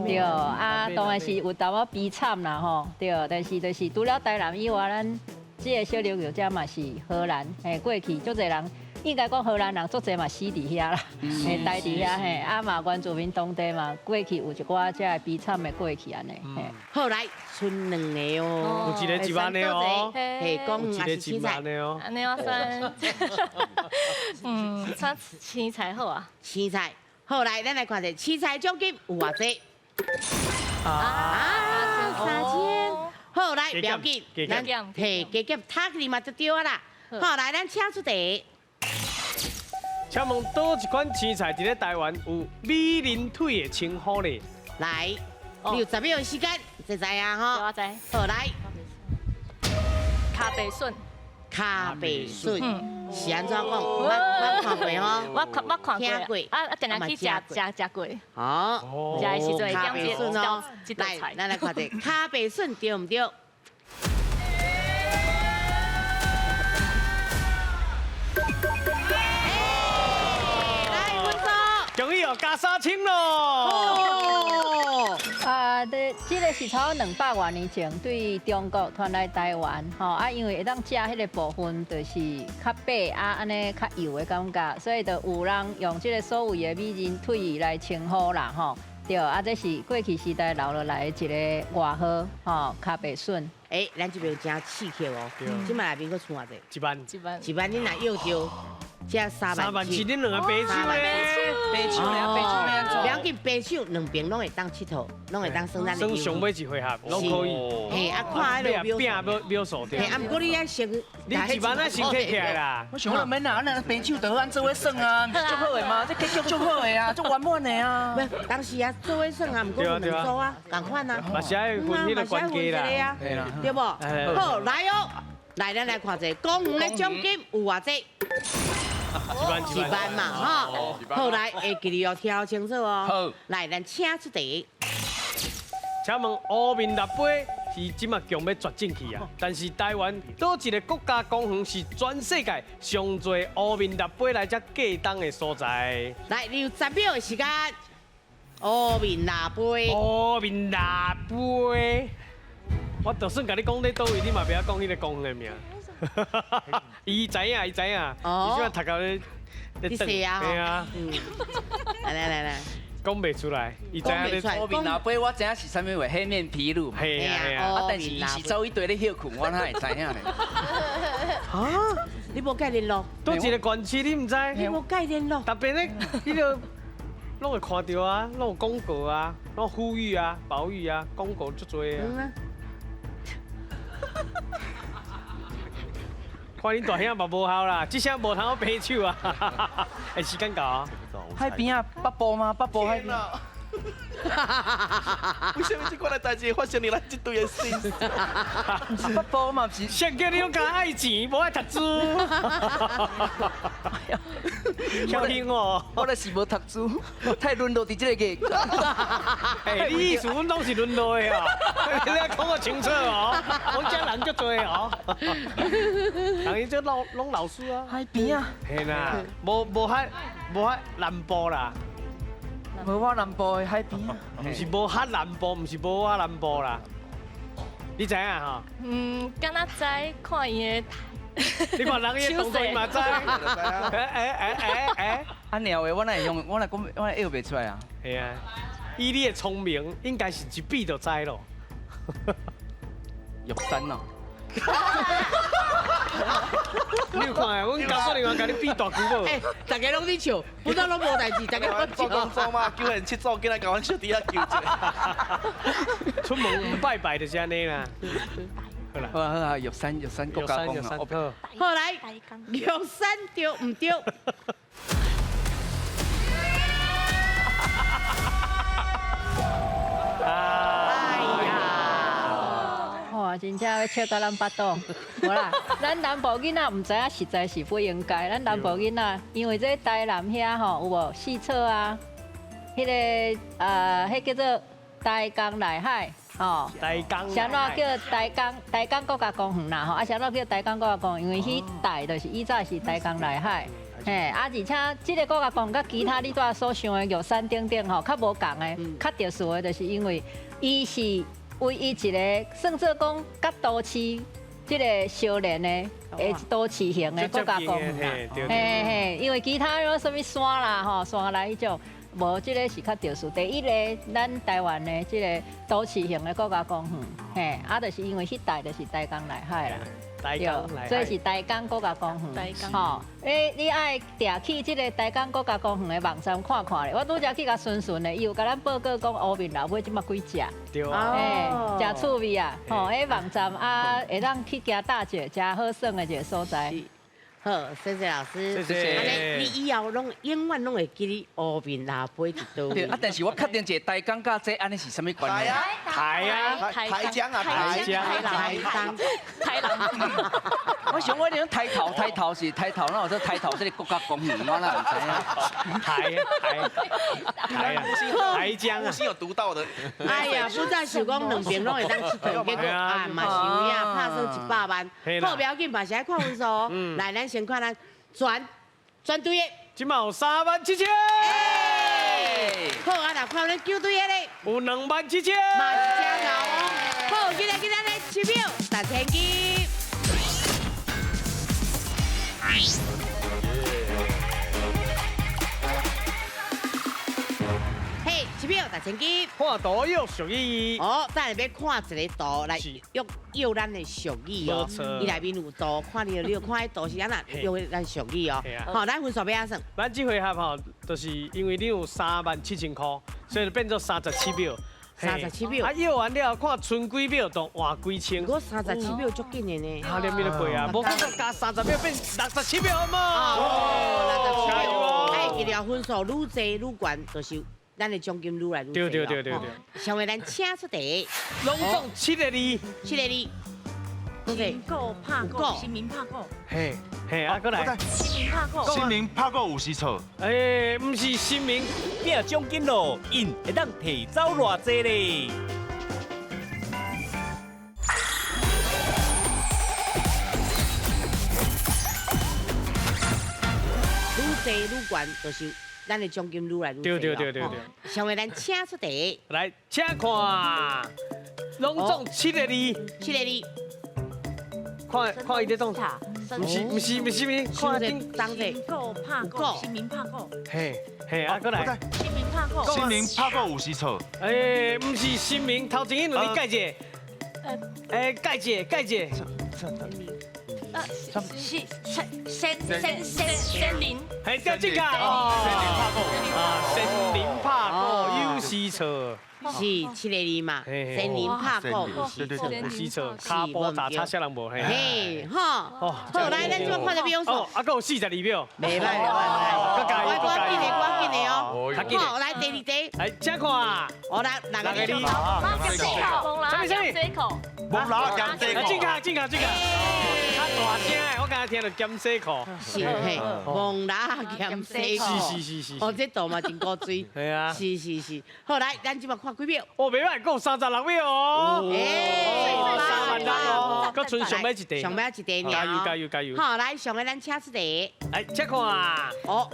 對，啊，當然是有淡薄悲慘啦吼，對，但是就是除了台南以外，咱。這个小琉球這嘛是荷蘭，嘿，過去足濟人，應該講荷蘭人足濟嘛死佇遐啦，嘿，待佇遐嘿，啊嘛原住民當地嘛過去有一寡這个悲慘的過去按呢，嘿。好，來，賰兩个哦，有一个一萬的哦，嘿，講也是青菜，按呢我算，嗯，算青菜好啊，青菜，好來，咱來看者青菜獎金有偌濟？啊，3000。好，來，不要緊，咱嘿，加減讀字嘛就對啊啦。好，來，咱請出題。請問佗一款青菜佇咧台灣有美人腿的稱呼咧？來，你有10秒的時間，知知啊吼？我知。好，來，卡白筍。卡白筍是按怎講？我看過吼，我看過，啊啊，定定去食食過。哦，食的時陣卡白筍哦，來，咱來看者卡白筍對毋對？來，文總，終於哦加3000咯。啊，這個是差不多200多年前對中國傳來台灣，吼啊，因為會當食彼个部分就是較白啊，按呢較油的感覺，所以就有人用這个所謂的美人腿來稱呼啦，吼，對，啊，這是過去時代留落來的一个外號，吼，卡白筍。欸，咱這邊有真刺客哦，這擺內面閣剩偌濟？一萬。一萬。一萬，你若要著，這3萬7。3萬7，恁兩个白手咧？白手咧，白手咧，不要緊，白手兩邊攏會當𨑨迌，攏會當算咱的。算上尾一回合，攏可以。嘿，啊，看彼个秒數。秒數對。嘿，啊，毋過你愛先，你1萬愛先摕起來啦。我想講免啦，咱白手就好，按做伙算啊，足好的嘛，這結局足好的啊，足圓滿的啊。無，當時啊，做伙算啊，毋過有兩組啊，仝款啊。嘛是愛分彼个關係啦。對無？好，來哦，來，咱來看者，公園的獎金有偌濟？一萬嘛，吼。好，來，會記得哦，聽清楚哦。好，來，咱請出題。請問烏面蜊杯是這馬強欲絕種去啊？但是台灣佗一个國家公園是全世界上濟烏面蜊杯來遮過冬的所在。來，你有10秒的時間。烏面蜊杯。烏面蜊杯。我就算共你講咧佗位，你嘛袂曉講彼个公園的名。伊知影，伊知影，伊這馬讀到咧咧轉。對啊。來來來來。講袂出來，伊知影咧。烏面蜊杯，我知影是啥物話，黑面琵鷺。係啊係啊。啊，但是伊是走一堆咧歇睏，我哪會知影咧？啊？你無概念咯？佗一个縣市你毋知？你無概念咯？特別咧，彼个攏會看著啊，攏有廣告啊，攏呼籲啊、保育啊，廣告足濟啊。看恁大兄嘛無效啦，這聲無通好白手啊！欸，時間到啊！海邊啊，北部嗎？北部海邊。為什麼這款的代誌發生佇咱這隊的身上？北部嘛是，誰叫你攏共愛錢，無愛讀書。小心哦！我若是无读书，太沦落伫这个个。哎，你意思阮拢是沦落的哦，你讲个清楚哦。我遮人足济哦，人伊这老拢老师啊。海边啊。嘿啦，无较南部啦。无我南部的海边啊。毋是无较南部，毋是无我南部啦。你知影吼？嗯，敢若知看伊的。你看人伊动作伊嘛知。哎。啊鸟的，我哪会用？我哪讲，我哪约袂出来啊？系啊，以你的聪明，应该是一比就知咯。玉山哦。你有看啊？阮工作人员共你比大球无？哎，大家拢伫笑，不知拢无代志，大家拢做工作嘛，救援七组进来共阮小弟仔救一下。出门毋拜拜就是按呢啦。好啦，好啊好啊，玉山玉山国家公园。好来，玉山对毋对？哎呀！哇，真正欲笑到咱腹肚。无啦，咱南部囡仔毋知影，实在是不应该。咱南部囡仔，因为这台南遐吼有无四草啊，彼个彼叫做台江内海吼。台江。啥怎叫台江？台江国家公园啦吼，啊，啥怎叫台江国家公园？因为彼带就是以早是台江内海。嘿，啊，而且这个国家公园佮其他你拄仔所想的玉山等等吼，较无仝的，较特殊的，就是因为伊是唯一一个算做讲佮都市这个相连的，都市型的国家公园啦。嘿嘿嘿，因为其他有啥物山啦吼，山啦彼种，无这个是较特殊。第一个，咱台湾的这个都市型的国家公园，嘿，啊，就是因为彼带就是台江内海啦。对，所以是台江国家公园，吼，你爱订去这个台江国家公园的网站看看咧。我拄才去共询询咧，伊有共咱报告讲乌面老尾这马几只，对，诚趣味啊，吼，彼网站啊，会当去行搭者，诚好耍的一个所在。好，谢谢老师。谢谢。你以后拢永远拢会记得乌面老尾伫佗位。对啊，但是我确定一个台江佮这按呢是啥物关系？台啊，台江啊，台江，台江，台南。我想我那种抬头，抬头是抬头，那我说抬头这个国家公园，我哪毋知影？台啊，台江啊，是有独到的。哎呀，本来想讲两边拢会当𨑨迌，结果啊嘛是有影，拍算100万。好，不要紧，嘛是爱看分数。来，咱先看咱全队的，这马有37000。好啊，来看咱球队的咧，有27000。嘛是真𠢕哦。好，进来进来来，7秒达千金。嘿，7秒达千金。看图约俗语。哦，等下欲看一个图来约约咱的俗语哦。伊内面有图，看你你看彼图是按怎约咱俗语哦。好，咱分数欲按怎算？咱这回合吼，就是因为你有37000块，所以就变做37秒。 37秒。啊，约完了，看剩几秒就换几千。我37秒足紧的呢。啊，连面都过啊，无阁加30秒变67秒好无？哦，67秒。哎，记得分数愈济愈悬，就是咱的奖金愈来愈多。对。上位咱请出题。拢总7个字。7个字。新股拍鼓，新民拍鼓。嘿，嘿，啊，阁来。新民拍鼓。新民拍鼓有时错。哎，毋是新民拼奖金咯，𪜶会当提走偌济咧？愈济愈悬，就是咱的奖金愈来愈多。对。上位咱请出题。来，请看，拢总7个字。7个字。看看伊咧创啥？毋是，看顶当者。股拍鼓，新民拍鼓。嘿，嘿，啊，阁来。新民拍鼓。新民拍鼓有时错。哎，毋是新民，头前彼两字改者。哎，改者，改者。是森林。嘿，对，这个哦。森林拍鼓。啊，森林拍鼓有时错。是7个字嘛？森林拍鼓有时错，有时错，跤步打叉啥人无嘿？嘿，吼，好来，咱这马看这秒数。啊，阁有42秒。袂歹，袂歹，我紧的，我紧的。緊的哦。較緊。好，來第二題。來，請看。哦，來，六個字。鹹西褲，啥物啥物？蒙拉鹹西褲。正確，正確，正確。較大聲的，我剛才聽著鹹西褲。是嘿，蒙拉鹹西褲。是是是是。哦，這圖嘛真古錐。係啊。是是是。好，來，咱這擺看幾秒？哦，袂歹，閣有36秒哦。3萬六哦。閣賰上尾一題。上尾一題。加油加油加油！好，來，上個咱請出題。來，請看。哦，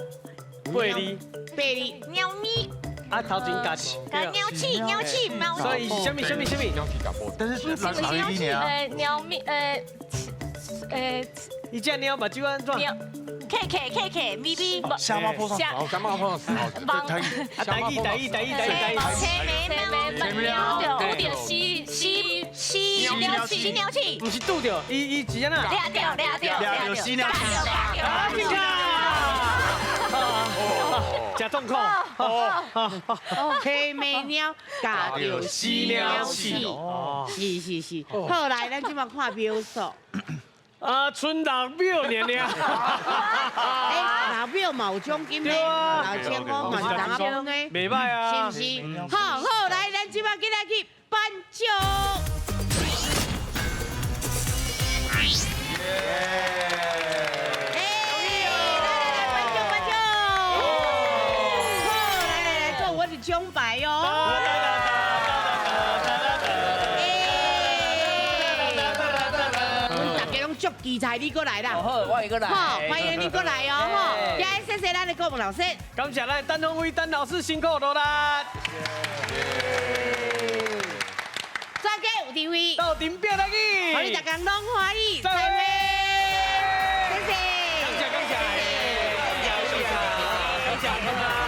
八字。八字。貓咪。啊，頭前加一。鳥鼠，鳥鼠，貓。所以是啥物啥物啥物？鳥鼠加但是哪个字呢？貓咪，伊只猫目睭按怎？ K K K K 咪咪。瞎猫碰上瞎猫碰上死耗子。台语台语台语台语台语。车猫猫，拄著死死死鸟鼠，鸟鼠。毋是拄著，伊伊是按怎？掠著掠著掠著死鸟鼠。啊，正确。真痛苦。黑眉猫咬著死鸟鼠。是是是。好，來，咱這擺看秒數。啊，賰6秒爾爾。欸，6秒嘛有獎金咧，6000塊嘛是通分的，袂歹啊，是毋是？好好，來，咱這擺緊來去頒獎。欸，來來來，頒獎頒獎。好，來來來，做我的獎牌哦。足期待你過來啦！好，我會過來。好，歡迎你過來哦！吼，也謝謝咱的顧問老師，感謝咱陳鴻威陳老師辛苦努力。全家有智慧，鬥陣拼台語，予你逐工攏歡喜，再會，謝謝，感謝感謝，感謝感謝，感謝。